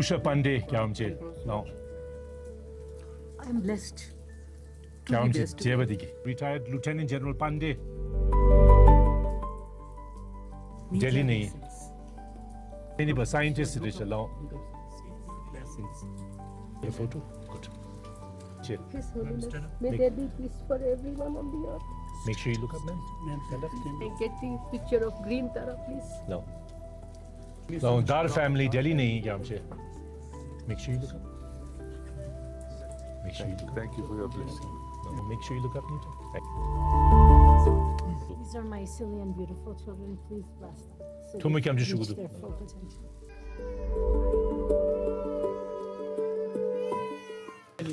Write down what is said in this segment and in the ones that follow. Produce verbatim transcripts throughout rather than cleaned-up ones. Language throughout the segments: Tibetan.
ཤ་པན་ཌེ་རྒྱལ་བ་རིན་པོ་ཆེ་ལགས། I am blessed. རྒྱལ་བ་རིན་པོ་ཆེ་མཇལ་བ་དེ་གི། Retired Lieutenant General Pandey. ལྡི་ལི་ནས་ཡིན། ཨེ་ནི་བ་སའེན་ཊིསི་རེད་ཤག་ལགས། Your photo? Good. Cheers. His Holiness, may there be peace for everyone on the earth. Make sure you look up, ma'am. Stand up. And get the picture of green Tara, please. No. No, Dar family ལྡི་ལི་ནས་ཡིན་རྒྱལ་བ་རིན་པོ་ཆེ། Make sure you look up. Make sure you look up. Thank you for your blessing. No, make sure you look up, Newton. Thank you. These are my silly and beautiful children. Please bless them. So ཐུགས་སྨོན་སྐྱབས་འཇུག་ཞུ་གི་འདུག they reach their full potential.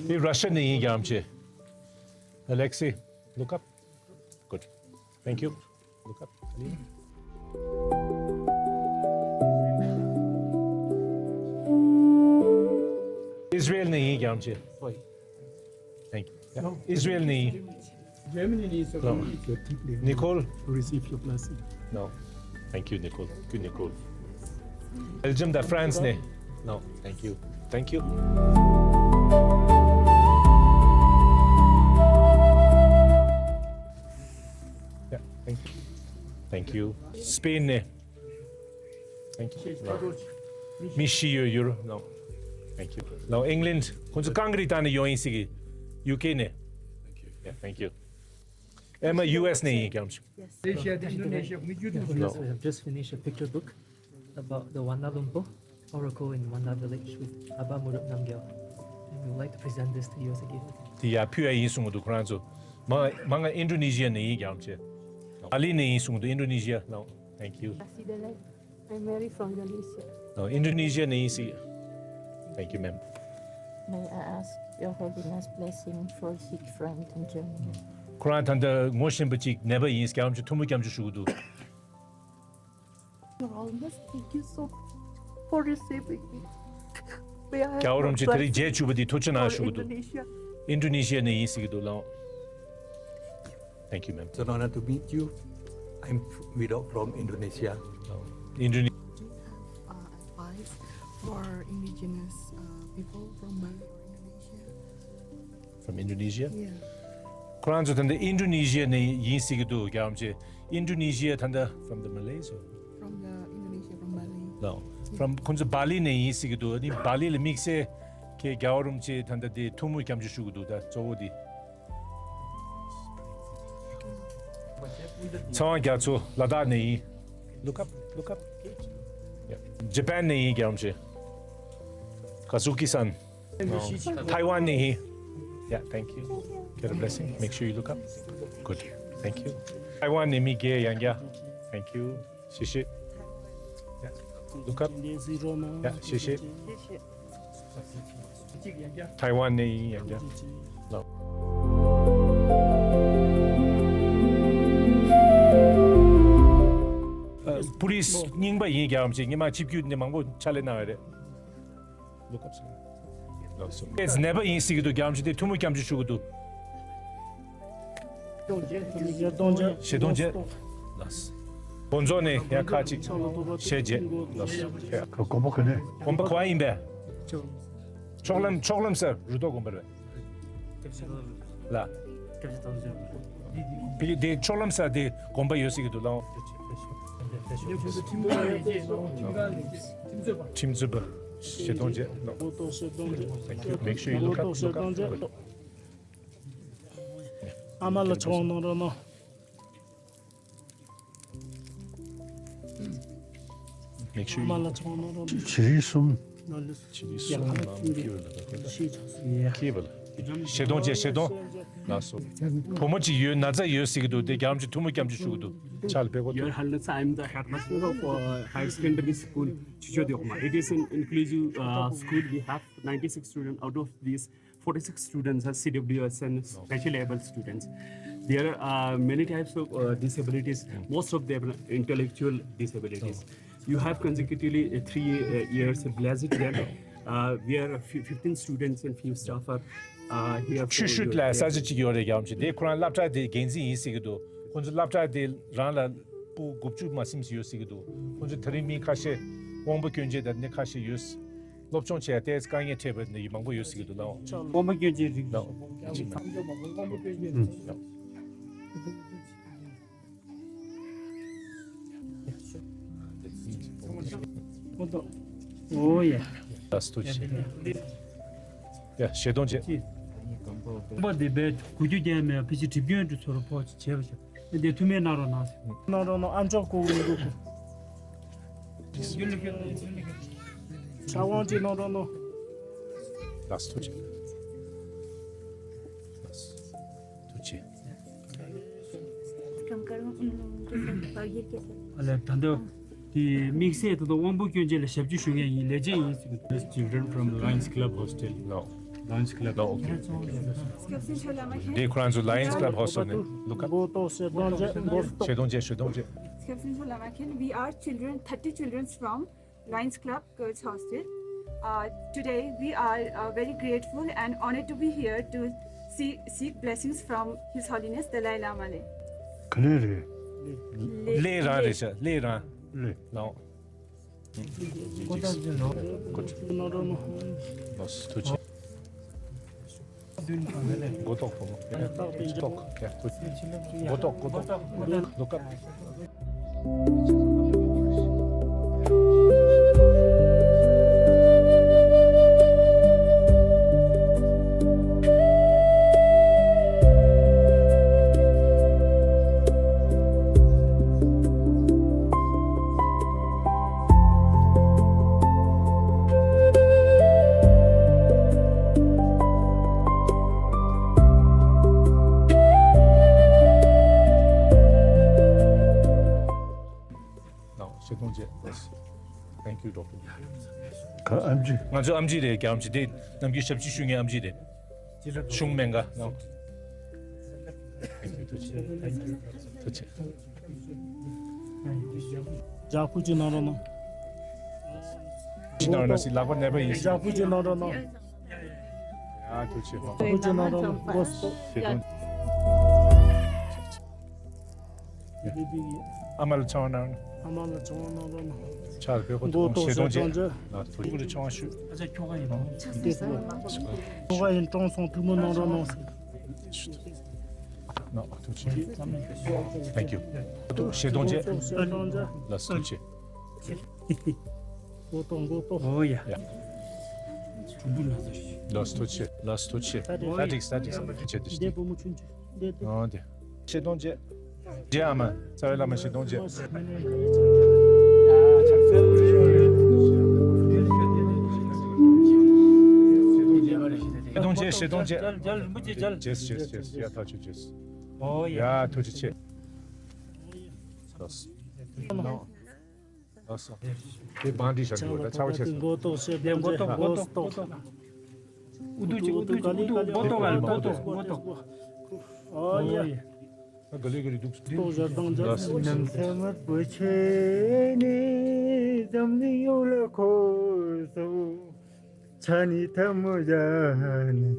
འདི་ར་ཤ་ནས་ཡིན་རྒྱལ་བ་རིན་པོ་ཆེ། Alexei, look up. Good. Thank you. Look up. Israel ནས་ཡིན་རྒྱལ་བ་རིན་པོ་ཆེ། Thank you. Yeah. Israel ནས་ཡིན། Germany needs to Nicole. Receive your blessing. No. Thank you, Nicole. Good, Nicole. Belgium དང་France ནས། No, thank you. Thank you. Yeah, thank you. Thank you. Spain ནས། Thank you. No. མི་ཤི་ཡོད་ཡོད། No. Thank you. No, England. ཁོང་ཚོ་ཀང་ཀྲིཊ་ནས་ཡོང་ཡིན་ཟེར་གི། ཡུ་ཀེ་ནས། Yeah, thank you. Emma, ཡུ་ཨེས་ནས་ཡིན་རྒྱལ་བ་རིན་པོ་ཆེ། Malaysia, Indonesia, we do. Yes, we have just finished a picture book about the Wanlalumpur Oracle in Wanla village with Abba Muruk Namgyal. And we would like to present this to you as a gift. དེ་ཡར་ཕུལ་ཡ་ཡིན་གསུང་གི་འདུག་ཁོ་རང་ཚོ། མ་མ་ང་ཨིན་ཌོ་ནེ་ཤི་ཡ་ནས་ཡིན་རྒྱལ་བ་རིན་པོ་ཆེ། བྷ་ལི་ནས་ཡིན་གསུང་གི་འདུག་ཨིན་ཌོ་ནེ་ཤི་ཡ། No, thank you. Asidalan. I'm Mary from Indonesia. No, ཨིན་ཌོ་ནེ་ཤི་ཡ་ནས་ཡིན་ཟེར། Thank you, ma'am. May I ask Your Holiness blessing for sick friend in Germany? ཁོ་རང་ད་ལྟ་ངོ་ཤེས་པ་ཅིག་ནད་པ་ཡིན། རྒྱལ་བ་རིན་པོ་ཆེ་ཐུགས་སྨོན་སྐྱབས་འཇུག་ཞུ་གི་འདུག Your Holiness, thank you so much for receiving me. རྒྱལ་བ་རིན་པོ་ཆེ་དེ་རིང་མཇལ་བཅུག་པ་འདི་ཐུགས་རྗེ་གནང་ཞུ་གི་འདུག་ཨིན་ཌོ་ནེ་ཤི་ཡ་ནས་ཡིན་ཟེར་གི་འདུག་ལགས། Thank you, ma'am. It's an honor to meet you. I'm Widow from Indonesia. ཨིན་ཌོ་ནེ། Uh, advice for indigenous uh, people from Bali or Indonesia. From Indonesia? Yeah. ཁོ་རང་ཚོ་ད་ལྟ་ཨིན་ཌོ་ནེ་ཤི་ཡ་ནས་ཡིན་ཟེར་གི་འདུག་རྒྱལ་བ་རིན་པོ་ཆེ། ཨིན་ཌོ་ནེ་ཤི་ཡ་ད་ལྟ་from the Malays or? From the Indonesia, from Bali. No. From ཁོང་ཚོ་བྷ་ལི་ནས་ཡིན་ཟེར་གི་འདུག་ཨ་ནི་བྷ་ལི་ལ་དམིགས་བསལ་གྱི་རྒྱལ་བ་རིན་པོ་ཆེ་ད་ལྟ་དེ་ཐུགས་སྨོན་སྐྱབས་འཇུག་ཞུ་གི་འདུག་ད་གཙོ་བོ་དེ། ཚེ་དབང་རྒྱ་མཚོ་ལ་དྭགས་ནས་ཡིན། Look up, look up. Yeah. ཇ་པན་ནས་ཡིན་རྒྱལ་བ་རིན་པོ་ཆེ། Kazuki-san. ཐའེ་ཝན་ནས་ཡིན། Yeah, thank you. Get a blessing. Make sure you look up. Good. Thank you. ཐའེ་ཝན་ནས་མི་བརྒྱད་ཡང་བསྐྱར། Thank you. 谢谢。Yeah. Look up. Yeah, 谢谢。谢谢。ཐའེ་ཝན་ནས་ཡིན་ཡང་བསྐྱར། No. ཨ། པུ་ལི་སི་རྙིང་པ་ཡིན་རྒྱལ་བ་རིན་པོ་ཆེ། སྔོན་མ་ཆིབས་བསྒྱུར་ནས་མང་པོ་ཕྱག་ལས་གནང་བ་རེད། Look up, sir. No, sir. ཨེ་ཛི་ནད་པ་ཡིན་ཟེར་གི་འདུག་རྒྱལ་བ་རིན་པོ་ཆེ་དེ་ཐུགས་སྨོན་སྐྱབས་འཇུག་ཞུ་གི་འདུག་བཞི་སྟོང་བརྒྱད། བཞི་སྟོང་བརྒྱད། ལགས། དགོན་རྫོང་ནས་ཡང་ཁ་ཅིག་ཞལ་མཇལ། ལགས། དགོན་པ་ག་ནས། དགོན་པ་ག་པར་ཡིན་པས། ཕྱོགས་ལམ། ཕྱོགས་ལམ་ཟེར་རུ་ཐོག་དགོན་པ་རེད། ལགས། དེ་དེ་ཕྱོགས་ལམ་ཟེར་དེ་དགོན་པ་ཡོད་ཟེར་གི་འདུག་ལགས། ཁྲིམས་རྩོད་པ་བཞི་སྟོང་བརྒྱད། Thank you. Make sure you look up, look up. ཨ་མ་ལ་ཆེ་བ་གནང་རོགས་གནང་། Make sure you ཨ་མ་ལ་ཆེ་བ་གནང་རོགས་གནང་། བྱི་རིལ་གསུམ། བྱི་རིལ་གསུམ་ལ་ཁྱེར་ལ་ཁྱེར་བ་ལ། བཞི་སྟོང་བཅས་བཞི་སྟོང་། ལགས་སོ། བུ་མོ་གཅིག་ཡོད། ན་ཚ་ཡོད་ཟེར་གི་འདུག་དེ་རྒྱལ་བ་རིན་པོ་ཆེ་ཐུགས་སྨོན་སྐྱབས་འཇུག་ཞུ་གི་འདུག་ཕྱག་ལ་ཕེབས་གོ། Your Highness, I am the headmaster of uh, Higher Secondary School Chicho Deokma. It is an inclusive uh, school. We have ninety-six students. Out of these, forty-six students are C W S and specially able students. There are uh, many types of uh, disabilities. Most of them are intellectual disabilities. You have consecutively uh, three uh, years blessed them, uh, where a few, fifteen students and few staff are uh, here for ཆུ་ཤུད་ལ་ས་ཆ་གཅིག་ཡོད་རེད། རྒྱལ་བ་རིན་པོ་ཆེ། དེ་ཁོ་རང་སློབ་གྲྭ་དེ་འགན་འཛིན་ཡིན་ཟེར་གི་འདུག་ཁོང་ཚོ་སློབ་གྲྭ་དེ་རང་ལ་སྤུ་དགུ་བཅུ་མ་ཟིན་ཟིན་ཡོད་ཟེར་གི་འདུག་ཁོང་ཚོ་དེ་རིང་མི་ཁ་ཤས་དབང་པོ་སྐྱོན་ཅན་དང་ནི་ཁ་ཤས་ཡོད། སློབ་སྦྱོང་བྱས་ཏེ་དཀའ་ངལ་འཕྲད་པ་ནི་མང་པོ་ཡོད་སྲིད་ཀྱི་འདུག་ལགས། དབང་པོ་སྐྱོན་ཅན་རིགས། ལགས། ཨོ་ཡ། ལགས་སོ་ཐུགས་རྗེ་ཆེ། ཡ་ཞེ་གདོང་བྱས། པ་འདི་བས་གོ་རྒྱུ་རྒྱལ་མེད་ཕི་ཅི་གྲིབ་སྐྱོན་དུ་ཚོར་ཕོག་ཅིག་བྱས་པ་ཞིག་འདི་ཐུགས་སྨོན་གནང་རོགས་གནང་། གནང་རོགས་གནང་། ཨམ་ཅོག་གོ་གི་མི་འདུག་ཕྱག་དབང་ཅིག་གནང་རོགས་གནང་། ལགས་སོ་ཐུགས་རྗེ་ཆེ། ལགས་སོ་ཐུགས་རྗེ་ཆེ། कम करो, उन लोगों के साथ बागीर के साथ। ཨ་ལས་ད་འདོད། དེ་དམིགས་བསལ་ད་དུང་དབང་པོ་སྐྱོན་ཅན་ལ་ཞབས་ཕྱི་ཞུ་མཁན་ཡིན། ལས་བྱེད་ཡིན་ཟེར་གི་འདུག These children from Lions Club Hostel. No. Lions Club. No, okay, okay, okay. Skip Sincho Lamakin. དེ་ཁོ་རང་ཚོ་Lions Club Hostel ནས། Look up. མགོ་ཏོག་ཞེ་གདོང་བྱས། མགོ་ཏོག་ཞེ་གདོང་བྱས། ཞེ་གདོང་བྱས། Skip Sincho Lamakin. We are children, thirty children from Lions Club Girls Hostel. Uh, today, we are uh, very grateful and honored to be here to see, seek blessings from His Holiness Dalai Lama. ག་ལེ་རེད། ལེ་རང་རེད་ཤག་ལེ་རང་། ལེ། ལའོ། ལགས་སོ་ཐུགས་རྗེ་ཆེ། མགོ་ཏོག་ཕོ་མོ། ཏོག་ཡ་ཐུགས་རྗེ་ཆེ། མགོ་ཏོག་མགོ་ཏོག Look up. ལགས་སོ་ཐུགས་རྗེ་ཆེ། Thank you, doctor. ག་ཨམ་ཆི། ང་ཚོ་ཨམ་ཆི་རེད། རྒྱ་ཨམ་ཆི་དེ་ནམ་རྒྱུན་ཞབས་ཕྱི་ཞུ་མཁན་ཨམ་ཆི་རེད། གཞུང་སྨན་ཁང་། ཐུགས་རྗེ་ཆེ། ཐུགས་རྗེ་ཆེ། ལྗགས་ཕུད་ཅིག་གནང་རོགས་གནང་། ཅི་གནང་རོགས་གནང་ཟེར། ལག་པ་ནད་པ་ཡིན་ཟེར། ལྗགས་ཕུད་ཅིག་གནང་རོགས་གནང་། ཡ་ཐུགས་རྗེ་ཆེ། ལྗགས་ཕུད་ཅིག་གནང་རོགས་གནང་། ཞེ་གདོང་། ཨ་མ་ལ་ཆང་གནང་། ཨ་མ་ལ་ཆང་གནང་རོགས་གནང་། ཕྱག་དཔེ་ཁོ་མགོ་ཐོག་ཞེ་གདོང་བྱས། ཞེ་གདོང་བྱས། ལ་ཐུགས་རྗེ་ཆེ། ཆང་ཞུ། ཁྱོ་ག་ཡིན་ཁྱོ་ག་ཡིན། གྲོངས་སོང་། ཐུགས་སྨོན་གནང་རོགས་གནང་། ན་ཐུགས་རྗེ་ཆེ། Thank you. ཞེ་གདོང་བྱས། ལ་ཐུགས་རྗེ་ཆེ། མགོ་ཏོག་མགོ་ཏོག་ཨོ་ཡ། ཡ། ལགས་སོ་ཐུགས་རྗེ་ཆེ། ལགས་སོ་ཐུགས་རྗེ་ཆེ། ད་འགྲིག་ད་འགྲིག་ད་འགྲིག་ཐུགས་རྗེ་ཆེ། འདས་བུ་མོ་ཆུང་ཆུང་འདས་ཏེ། ཨོ་དེ། ཞེ་གདོང་བྱས། རྗེ་ཨ་མ། རྩ་བའི་བླ་མ་ཞེ་གདོང་བྱས། ཞེ་གདོང་བྱས། ཞེ་གདོང་བྱས། རྒྱལ་རྒྱལ་རིན་པོ་ཆེ་རྒྱལ། རྗེས་རྗེས་རྗེས། ཡ་ཐག་ཆོད་རྗེས། ཨོ་ཡ། ཡ་ཐུགས་རྗེ་ཆེ། ལགས་སོ། ལགས་སོ། དེ་བང་སྒྲིག་བྱ་འདུག་ད་ཆར་པ་ཆེ་སོང་། མགོ་ཏོག་ཞེ་གདོང་བྱས། མགོ་ཏོག་མགོ་ཏོག་མགོ་ཏོག་ཨུ་ཏུ་ཅི་ཨུ་ཏུ་ཅི་ཨུ་ཏུ་མགོ་ཏོག་ཨ་མགོ་ཏོག་མགོ་ཏོག་ཨོ་ཡ། ཨ་ག་ལེ་ག་ལེ་འདུག་ཏོག་ཞེ་གདོང་བྱས། ལགས་སོ། ནམ་མཁའ་དམར་པོ་ཆེ་ནས་འཛམ་གླིང་ཡོངས་ལ་འཁོར་སོང་། ཆ་ནི་ཐལ་མོ་སྦྱར་ནས་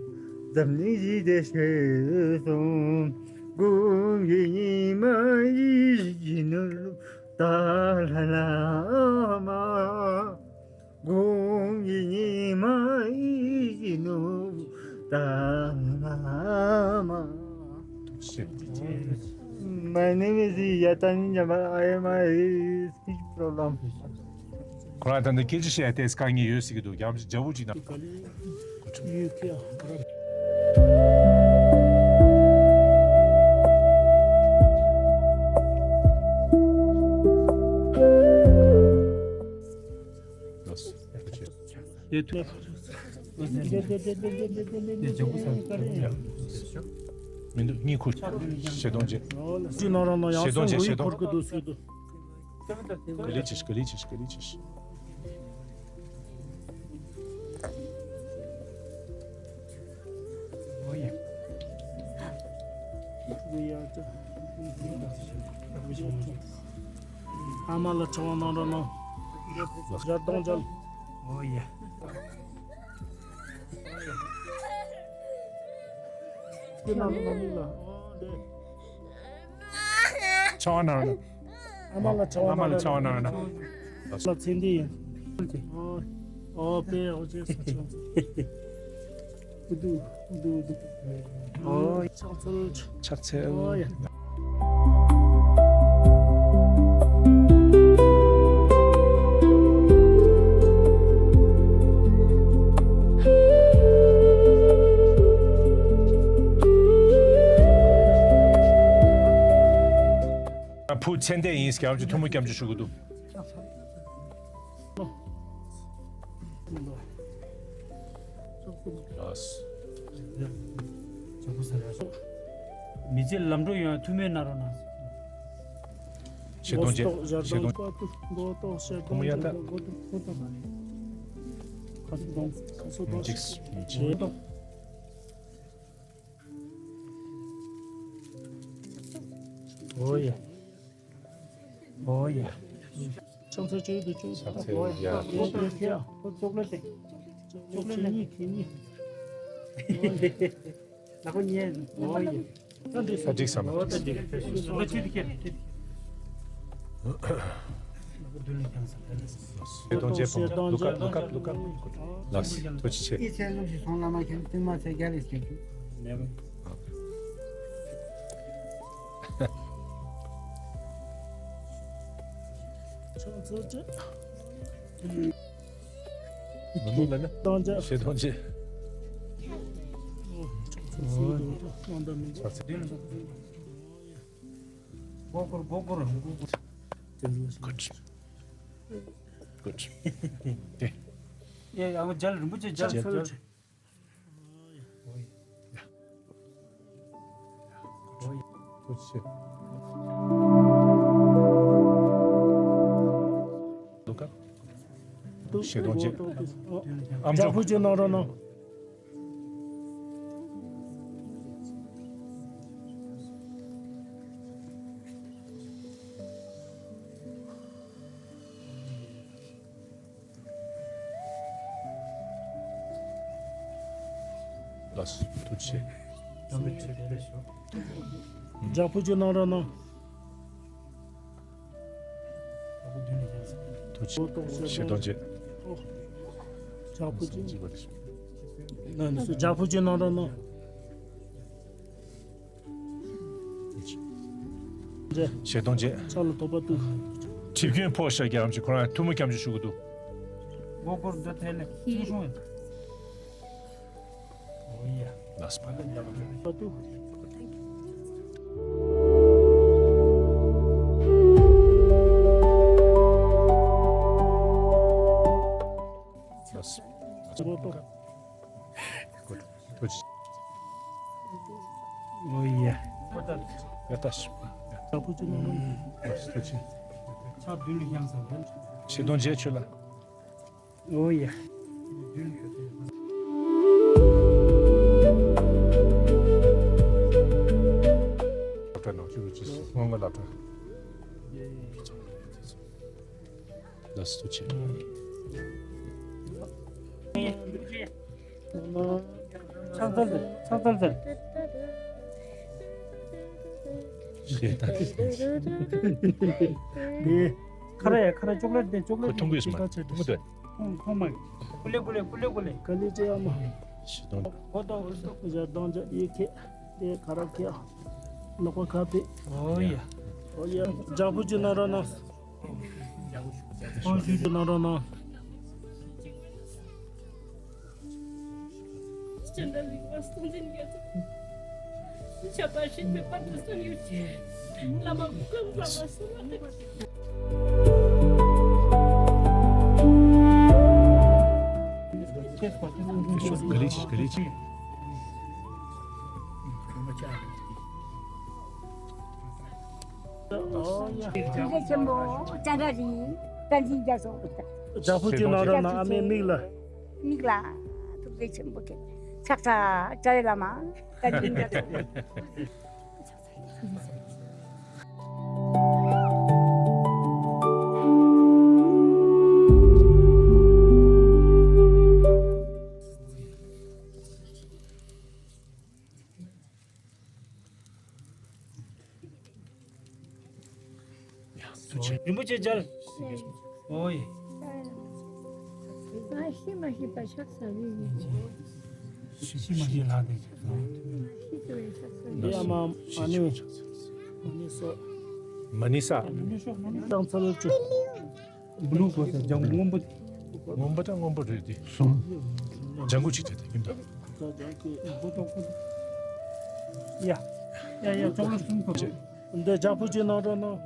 འཛམ་གླིང་ཞི་བདེ་སྐྱེས་སོང་། དགུང་གི་ཉི་མ་ཡིས་ཡིན་ནོ་ལོ་ཏཱ་ལ་ལ་མ། དགུང་གི་ཉི་མ་ཡིས་ཡིན་ནོ་ཏཱ་ལ་ལ་མ། My name is Yatani Jamal. I am a speech problem. ཁོ་རང་ད་ལྟ་སྐད་ཆ་བཤད་ཡ་ཏོག་ཙམ་དཀའ་ངལ་ཡོད་ཟེར་གྱི་འདུག་རྒྱ་མི་རྒྱ་བོ་ཅིག་དང་། མི་འདུག་གཉིད་ཁུག་ཞེ་གདོང་བྱས། ཞེ་གདོང་བྱས། ཞེ་གདོང་། ག་ལེ་བྱས་ཤིག་ག་ལེ་བྱས་ཤིག་ག་ལེ་བྱས་ཤིག་ཨ་མ་ལ་ཆང་གནང་རོགས་གནང་། ཞེ་གདོང་བྱས། ཨོ་ཡ། ཆང་གནང་རོགས་གནང་། ཨ་མ་ལ་ཆང་གནང་། ཨ་མ་ལ་ཆང་གནང་རོགས་གནང་། ལ་ཚེ་འདི་ཡིན། ཨོ། ཨོ་པེ་ཨོ་ཅེ་ས་ཆང་ཚལ། ཨུ་དུ་ཨུ་དུ་ཨུ་དུ། ཨོ་ཆང་ཚལ། ཕྱག་འཚལ། ཨོ་ཡ། བུ་མཚན་ལྡན་ཡིན་སྐྱབས་མཆོག་ཐུགས་སྨོན་སྐྱབས་མཆོག་ཞུ་གི་འདུག་ལགས། མི་ཚེ་ལམ་འགྲོ་ཡོང་ཐུགས་སྨོན་གནང་རོགས་གནང་། ཞལ་གདོང་མཇལ། ཞལ་གདོང་། ཕུ་མུ་ཡ་ཏ། ཁ་སོ་གདོང་། ཁ་སོ་གདོང་། ཅིག་ཅིག་ཨོ་ཡ། ཨོ་ཡ། ཕྱག་འཚལ་བཅོས་དུ་བཅོས། ཕྱག་འཚལ་ཡ། ཨོ་ཡ། ཨོ་ཡ། ཙོག་ལེ་ཏེ། ཙོག་ལེ་ཏེ། ཉི་ཁེ་ཉི། ལ་ཁོ་ཉེ། ཨོ་ཡ། ད་འགྲིག་སམ། ཨོ་ད་འགྲིག་ད་ཆུ་དུ་ཁེ། ཞལ་གདོང་མཇལ། ཕུ་མུ། ལུ་ཀ་ལུ་ཀ་ལུ་ཀ། ལགས། ཐུགས་རྗེ་ཆེ། ཨི་ཚེ་ལུགས་ཤིག་སོང་བླ་མ་མཁྱེན། ཏིང་མ་ཚེ་རྒྱལ་ལ་སྐྱེ་གྱུར། ནེ་མོ། ཕྱག་འཚལ་བཅས། མི་འདུག་ལ་ནི། གདོང་མཇལ། ཞལ་གདོང་མཇལ། ཕྱག་འཚལ། སྒོ་སྒོར་སྒོ་སྒོར། Good. Good. ཡ་ཡ། རྒྱལ་རིན་པོ་ཆེ་རྒྱལ། རྒྱལ། ཞལ་གདོང་མཇལ། ཨ་མཆོག་ཕུ་ཅིག་གནང་རོགས་གནང་། ལགས་སོ། ཐུགས་རྗེ་ཆེ། རྒྱལ་ཕུ་ཅིག་གནང་རོགས་གནང་། ཐུགས་རྗེ་ཆེ། ཞལ་གདོང་མཇལ། རྒྱལ་ཕུ་ཅིག་གནང་། རྒྱལ་ཕུ་ཅིག་གནང་རོགས་གནང་། ཞལ་གདོང་མཇལ། ཕྱག་ལ་ཐོགས་པ་བཏུད། གྲིབ་སྐྱོན་ཕོག་ཤག་རྒྱལ་བ་རིན་པོ་ཆེ། ཁོ་རང་ཐུགས་སྨོན་སྐྱབས་མཆོག་ཞུ་གི་འདུག་ངོ་རྒོལ་འདི་ཐད་ནས་ཐུགས་སྲུང་ཡིན། ཨོ་ཡ། ལགས་སོ། ཐོགས་པ་བཏུད། ལགས་སོ། ཐུགས་རྗེ་ཆེ། ཨོ་ཡ། ཡ་ད་ཞུ། ཕྱག་འཚལ་བཅོས་གནང་། ལགས་སོ། ཐུགས་རྗེ་ཆེ། ཕྱག་མདུན་ལ་བཞེངས་སོང་། ཞལ་གདོང་མཇལ་ཆོག་ལ། ཨོ་ཡ། སློབ་གྲྭ་ནང་བཞུགས་ཀྱི་སྔོན་མ་སློབ་གྲྭ། ལགས་སོ། ཐུགས་རྗེ་ཆེ། ཕྱག་འཚལ་ཟེར། ཕྱག་འཚལ་ཟེར། ཞེས་ད། ཁ་ར་ཡ། ཁ་ར། ཅོག་ལེ་ཊི་དེ། ཅོག་ལེ་ཊི་དེ། ཐུང་གི་ཡོད་མ། ཐུང་གི་འདུག། ཐུང་། ཐུང་མ། ཀུ་ལེ་ཀུ་ལེ་ཀུ་ལེ་ཀུ་ལེ། ཀ་ལི་ཅི་ཡ་མ། ཞེས་དང་། གོ་ཏོ། ཞལ་གདོང་མཇལ། ཡེ་ཁེ། དེ་ཁ་ར་ཁེ། ལག་པ་ཁ་ཕེ། ཨོ་ཡ། ཨོ་ཡ། ཕྱག་འཚལ་བཅོས་གནང་རོགས་གནང་། ཨོ་ཞུ་རྒྱུ་ནང་རོགས་གནང་། སྤྱན་རས་གཟིགས་དབང་སྟོང་འཛིན་རྒྱ་མཚོ། ཁྱབ་པ་ཞིག་མེད་པར་དུ་གསུང་ཡོད་ཅེས། བླ་མ་སྐུ་ཁམས་བཟང་བ་གསུང་བ་དང་། ག་ལེ་ཅི། ག་ལེ་ཅི། ཐུགས་རྗེ་ཆེན་པོ། སྤྱན་རས་གཟིགས་བསྟན་འཛིན་རྒྱ་མཚོ། ཕྱག་འཚལ་བཅོས་གནང་རོགས་གནང་། ཨ་མའི་མིག་ལ། མིག་ལ། ཐུགས་རྗེ་ཆེན་པོ་མཁྱེན། ཕྱག་འཚལ་རྒྱ་ཡེ་བླ་མ་བསྟན་འཛིན་རྒྱ་མཚོ། རིན་པོ་ཆེ་མཇལ། ཨོ་ཡེ། ཤི་མ་ཤི་པ་ཕྱག་འཚལ་བའི་ཡིན། ཤི་མ་ཤི་ལྷ་དེ་ཤི་མ་ཤི་ཟེར་བའི་ཕྱག་འཚལ་བའི། ཡ་མ་མ་ནི་མ་ནི་སོ། མ་ནི་ས། ཕྱག་འཚལ་ལོ་ཅོ། བུ་ལུག་པ་དང་ལྗང་སྔོན་པོ། སྔོན་པོ་དང་སྔོན་པོ་རེད་དེ། ལྗང་གུ་ཅིག་རེད་དེ་ཡིན་ད། ཡ་ཡ་ཡ་ཅོག་ལོ་གསུམ་ཐོབ། འདི་ལྗགས་ཕུ་ཅིག་གནང་རོགས་གནང་།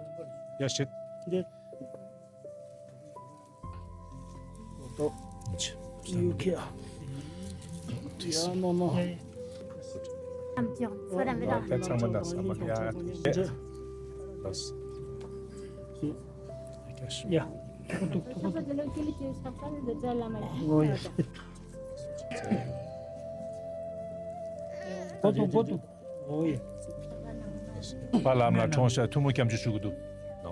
ཡ་ཤེད། འདི། ཡུ་ཁེ། ཡ་ནོ་ནོ། ཚང་མ་ན་ས་མ་ཡ། ལགས། ཡ། ཨོ་ཡ། གོ་ཏུ་གོ་ཏུ། ཨོ་ཡ། པ་ལམ་ལ་གྲོངས་ཤག་ཐུགས་སྨོན་སྐྱབས་འཇུག་ཞུ་གི་འདུག་ནོ།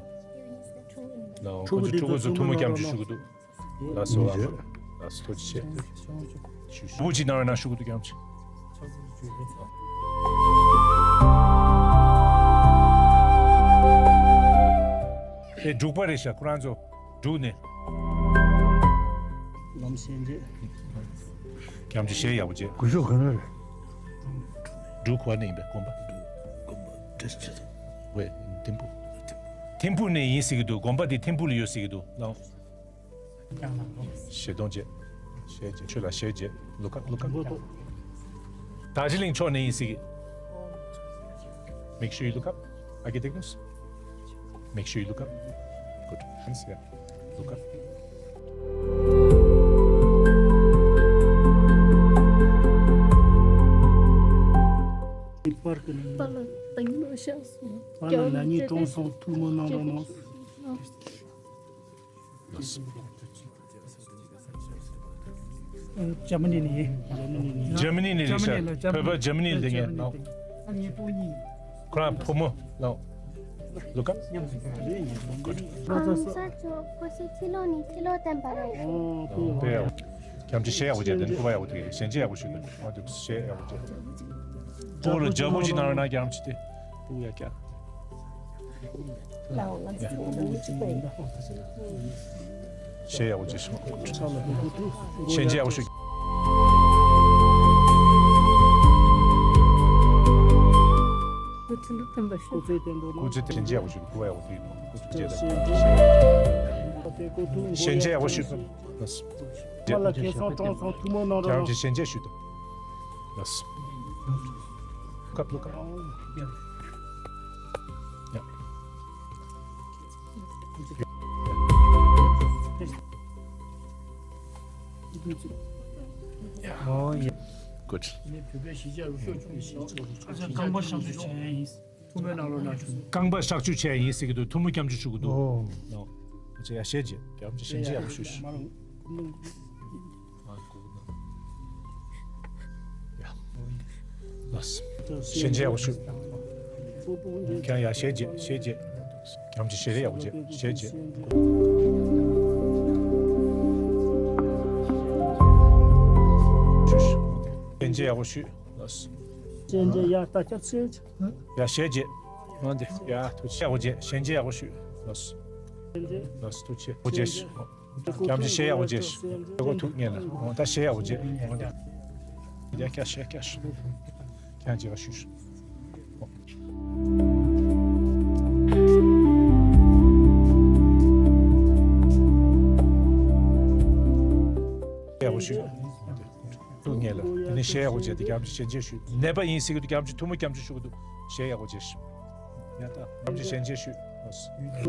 ནོ། ཁོ་ཚོ་ཕྲུ་གུ་ཚོ་ཐུགས་སྨོན་སྐྱབས་འཇུག་ཞུ་གི་འདུག་ལགས་སོ། ལགས་སོ། ཐུགས་རྗེ་ཆེ། ཞུ་ཞུ་བུ་ཅི་ནང་རེ་ན་ཞུ་གི་འདུག་སྐྱབས་འཇུག་ཨེ་འབྲུག་པ་རེད་ཤག་ཁོ་རང་ཚོ་འབྲུག་ནས། ལམ་སེང་རེད། སྐྱབས་འཇུག་ཞལ་ཡག་པོ་བྱེད། སྐུ་ཞབས་ག་ན་རེད། འབྲུག་ག་ནས་ཡིན་པས་དགོན་པ། དགོན་པ་བྲེས་བྱེད། ཝེ། ཐིམ་ཕུ། ཐིམ་ཕུ་ནས་ཡིན་ཟེར་གི་འདུག་དགོན་པ་དེ་ཐིམ་ཕུ་ལ་ཡོད་ཟེར་གི་འདུག་ལགས། ཞལ་གདོང་བྱེད། ཞལ་བྱེད། ཁྱོད་ལ་ཞལ་བྱེད། Look up, look up. དར་ཇི་ལིང་ཕྱོགས་ནས་ཡིན་ཟེར་གི། Make sure you look up. Architect news. Make sure you look up. Good. Hands, yeah. Look up. པར་ལ་ཏིང་ནོ་ཤ་སོང་། པར་ལ་ན་ནིང་གྲོངས་སོང་ཐུགས་སྨོན་གནང་རོགས་གནང་། ཇར་མ་ནི་ནས་ཡིན། ཇར་མ་ནི་ནས་རེད་ཤག་བོད་པ་ཇར་མ་ནི་ལ་བསྡད་མཁན་ནོ། ཁོ་རང་བུ་མོ་ལོ། Look up. ཁོང་ས་ཚོ་ཁོ་ཚོའི་ཕྱི་ལོགས་ནས་ཕྱི་ལོགས་བསྟན་པ་རེད། དཔེ་ཡག་པོ། སྐྱབས་འཇུག་ཞལ་ཡག་པོ་བྱས། དེ་ནི་སྐུ་པར་ཡག་པོ་དེ་ཞལ་མཇལ་ཡག་པོ་ཞུ་དང་། ཨ་དུ་ཞལ་ཡག་པོ་བྱས། སྤུ་གུ་ལ་ལྗགས་ཕུ་ཅིག་གནང་རོགས་གནང་། སྐྱབས་འཇུག་དེ་སྤུ་གུ་ཡག་ཀྱང་། ཞལ་ཡག་པོ་བྱས་ཤོག་ཞལ་མཇལ་ཡག་པོ་ཞུ། སྐུ་ཚེ་བརྟན་པོ། སྐུ་ཚེ་བརྟན་པོ། སྐུ་ཚེ་བརྟན་པོ། ཞལ་མཇལ་ཡག་པོ་ཞུ། སྐུ་པར་ཡག་པོ་དེ་ཡིན་ནོ། སྐུ་ཚེ་བརྟན་པོ། ཞལ་མཇལ་ཡག་པོ་ཞུ། ལགས། མ་ལ་ཁེ་སང་གྲོངས་སོང་ཐུགས་སྨོན་གནང་རོགས། ཁྱེད་རང་ཚོས་ཞལ་མཇལ་ཞུ་དང་། ལགས། Look up, look up. ཡ། ཨོ་ཡ། Good. རྐང་པ་གཤག་བཅོས་བྱས་ཡིན། ཐུགས་སྨོན་གནང་རོགས་གནང་། རྐང་པ་གཤག་བཅོས་བྱས་ཡིན་ཟེར་གི་འདུག་ཐུགས་སྨོན་སྐྱབས་འཇུག་ཞུ་གི་འདུག་ཨོ། ཨོ། ཨ་ཅེ་ཡ་ཞལ་མཇལ། སྐྱབས་འཇུག་ཞལ་མཇལ་ཡག་པོ་ཞུ་ཞུ། ཡ། ལགས། ཞལ་མཇལ་ཡག་པོ་ཞུ། ཁྱེད་ཡ་ཞལ་མཇལ་ཞལ་མཇལ། སྐྱབས་འཇུག་ཞལ་ཡག་པོ་མཇལ་ཞལ་མཇལ། ཞུ་ཞུ། ཞལ་མཇལ་ཡག་པོ་ཞུ། ལགས། ཞལ་མཇལ་ཡ་ད་སྐྱབས་ཞལ། ཡ་ཞལ་མཇལ། ཨོ་འདི་ཡ་ཐུགས་རྗེ་ཆེ། ཞལ་མཇལ་ཡག་པོ་ཞུ། ལགས། ལགས་ཐུགས་རྗེ་ཆེ། ཞལ་མཇལ་ཞུ། སྐྱབས་འཇུག་ཞལ་ཡག་པོ་མཇལ་ཞུ། ཁྱེད་ཀོ་ཐུགས་མཉེས་ལ། ཨོ་ད་ཞལ་ཡག་པོ་མཇལ། ཨོ་འདི་ཡ་སྐྱབས་ཞལ་སྐྱབས་ཞུ། ཁྱེད་མཇལ་ཞུ་ཞུ། ཡག་པོ་ཞུ། ཐུགས་མཉེས་ལ། དེ་ནས་ཞལ་ཡག་པོ་མཇལ་ཏེ་སྐྱབས་འཇུག་ཞལ་མཇལ་ཞུ། ནད་པ་ཡིན་ཟེར་གི་འདུག་སྐྱབས་འཇུག་ཐུགས་སྨོན་སྐྱབས་འཇུག་ཞུ་གི་འདུག་ཞལ་ཡག་པོ་མཇལ་ཞུ། ཡ་ད་སྐྱབས་འཇུག་ཞལ་མཇལ་ཞུ།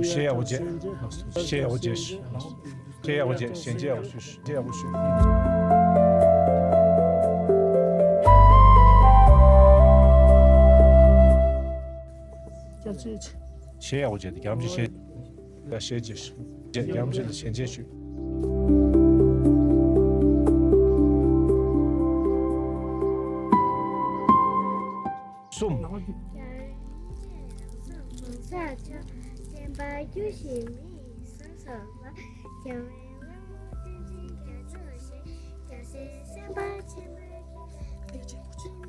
ཞལ་ཡག་པོ་མཇལ། ཞལ་ཡག་པོ་མཇལ་ཞུ། ཞལ་ཡག་པོ་མཇལ། ཞལ་མཇལ་ཡག་པོ་ཞུ། ཞལ་ཡག་པོ་ཞུ། ཞལ་ཡག་པོ་མཇལ་ཏེ་སྐྱབས་འཇུག་ཞལ། ཡ་ཞལ་མཇལ་ཞུ། ཡ་སྐྱབས་འཇུག་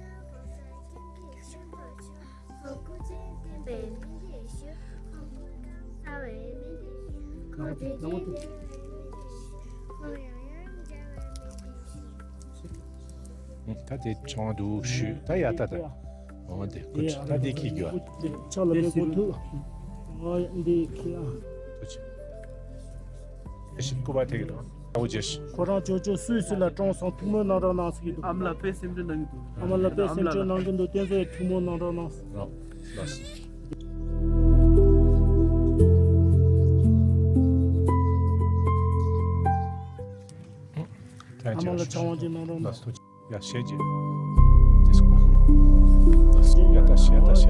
ལ་ཞལ་མཇལ་ཞུ། གསུམ། ད་དེ་ཆང་འདུག་ཞུས། ད་ཡ་ད་ད། འོ་དེ་ཀུ་ཅི་ད་དེ་ཁྱེར་རྒྱུ་ཨ། ཕྱག་ལ་མེ་ཀོ་ཐུག་འདི་ཁྱེར་ཨ། ཀུ་ཅི། ཨེ་ཤི་སྐུ་པར་ཐེག་རོ། ཨོ་ཇེ་ཤི། ཁོ་རང་ཅོ་ཅོ་སུད་སི་ལ་གྲོངས་སོང་། ཐུགས་སྨོན་གནང་རོགས་གནང་ཟེར་གྱི་འདུག་ཨ་མ་ལགས་དཔེ་སེམས་ཁྲལ་གནང་གི་འདུག་ཨ་མ་ལགས་དཔེ་སེམས་ཁྲལ་གནང་གི་འདུག་བསྟན་འཛིན་ཐུགས་སྨོན་གནང་རོགས་གནང་། རོ། ལགས་སོ། ཨ་མ་ལགས་ཕྱག་དབང་ཅིག་གནང་རོགས་གནང་། ལགས་སོ། ཡ་ཤེས་ཀྱི། ལགས་སོ། ཡ་ད་ཤེས། ཡ་ད་ཤེས།